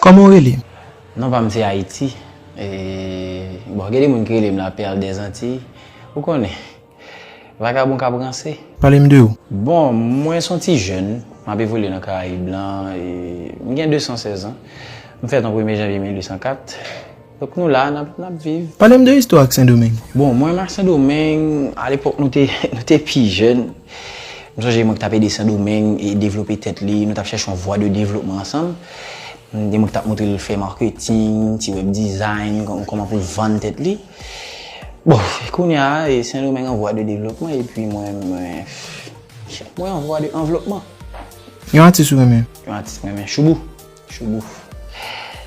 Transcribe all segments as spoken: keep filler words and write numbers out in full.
Kòman w rele? Non pa m se Ayiti. E, bon, gen de moun ki rele m la Perle des Antilles. Ou konnen, vagabon k ap ranse. Pale m de ou. Bon, mwen se yon ti jèn. M ap evolye nan Karayib lan. E, m gen de san sèz an. M fèt an premye janvye mil uit san kat. Donk nou la, n ap, n ap viv. Pale m de istwa w ak Sendomeng. Bon, mwen menm ak Sendomeng, alepòk nou te, nou te pi jèn. M sonje mwen ki t ap ede Sendomeng e devlope tèt li, nou t ap chèche yon vwa de devlopman ansanm. M te mwen ki t ap montre l fè marketing, ti web design, kò-, kòman pou l vann tèt li. Bon, kounye a, e Sendomeng an vwa de devlopman, epi mwen, mwen, mwen an vwa de anvlopman. Yon atis ou renmen? Yon atis mwen renmen, Choubou. Choubou.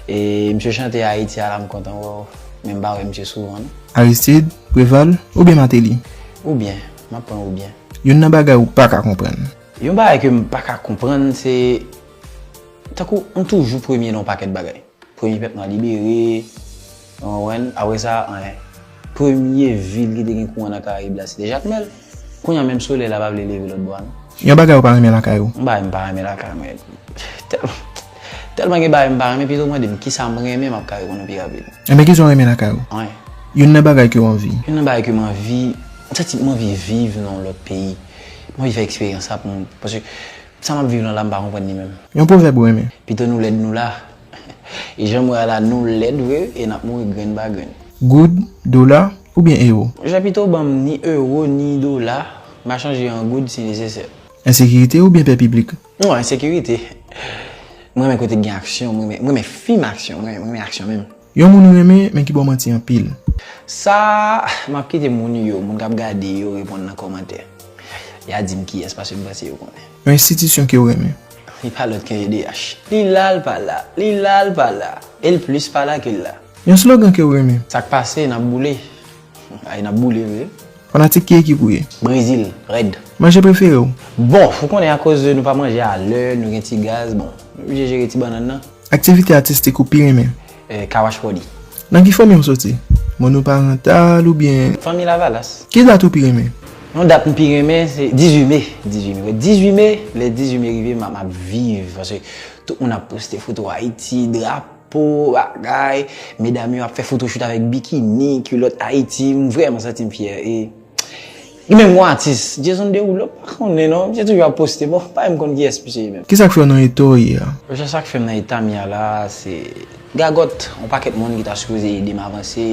E misye chante Ayiti a la, m kontan wè w. Men m pa wè misye souvan, non. Aristide, Preval, oubyen Martelly? Oubyen, m ap pran oubyen. Youn nan bagay ou pa ka konprann? Yon bagay ke m pa ka konprann, se tankou m toujou premye nan yon pakèt bagay. Premye pèp nwa libere, w konprann? Apre sa, anyen. Premye vil ki te gen kouran nan Karayib la, se te Jakmèl. Kounye a menm solèy la pa vle leve lòt bò a, non. Yon bagay ou pa renmen lakay ou? Yon bagay m pa renmen lakay mwen. Tèl-, tèlman gen bagay m pa renmen, pito w mande m kisa m renmen, m ap ka reponn ou pi rapid. Enben, kisa w renmen lakay ou? Anyen. Youn nan bagay ke w anvi? Youn nan bagay ke m anvi, m santi m anvi viv nan yon lòt peyi. M anvi fè eksperyans sa pou m, paske sa m ap viv lan la, m pa konprann li menm. Yon pwovèb ou renmen? Pito nou lèd nou la. E jan m wè a la, nou lèd vre, e n ap mouri grenn pa grenn. Goud, dola, oubyen ewo? Jan pito ban m ni ewo, ni dola, m a chanje an goud si nesesè. Ensekirite oubyen pè piblik? Non, ensekirite. Mwen renmen kote k gen aksyon, mwen renmen, mwen renmen fim aksyon, mwen renmen, mwen renmen aksyon menm. Yon moun ou renmen, men ki ba w manti anpil. Sa, m ap kite moun yo, moun k ap gade yo reponn nan kòmantè. Y a di m kiyès, paske m panse yo konnen. Yon enstitisyon ke w renmen? Li pa lòt ke E D H. Li la, l pa la. Li la, l pa la. E l plis pa la ke l la. Yon slogan ke w renmen? Sa k pase, n ap boule. Ay, n ap boule vre. Fanatik ki ekip ou ye? Brezil, rèd. Manje prefere w? Bon, ou konnen akoz nou pa manje a lè, nou gen ti gaz, bon, nou oblije jere ti bannann nan. Aktivite atistik ou pi renmen? Eh, Kawash Pwodi. Nan ki fanmi w soti? Monoparantal oubyen? Fanmi Lavalas. Ki dat ou pi renmen? Yon dat m pi renmen, se dizuit me. Dizuit me. Wè, dizuit me, lè dizuit me rive, m ap, m ap viv. Paske tout moun ap poste foto Ayiti, drapo, bagay. Medam yo ap fè fotochout avèk bikini, kilòt Ayiti. M vrèman santi m fyè. E Li menm gon atis, Jason Derulo, m pa konnen non, misye toujou ap poste, bon, pa menm konn kiyès misye ye menm. Kisa k fè w nan eta w ye a? Sa k fè m nan eta m ye a la, se gagòt, yon pakèt moun ki ta sipoze ede m avanse,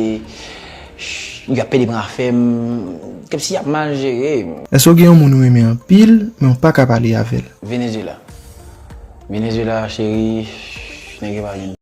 ch-, y ap pede pran afè m, kòmsi y ap mal jere. Èske w gen yon moun ou renmen anpil, men w pa ka pale avè l? Venezuela. Venezuela, cheri, nèg yo pa vin.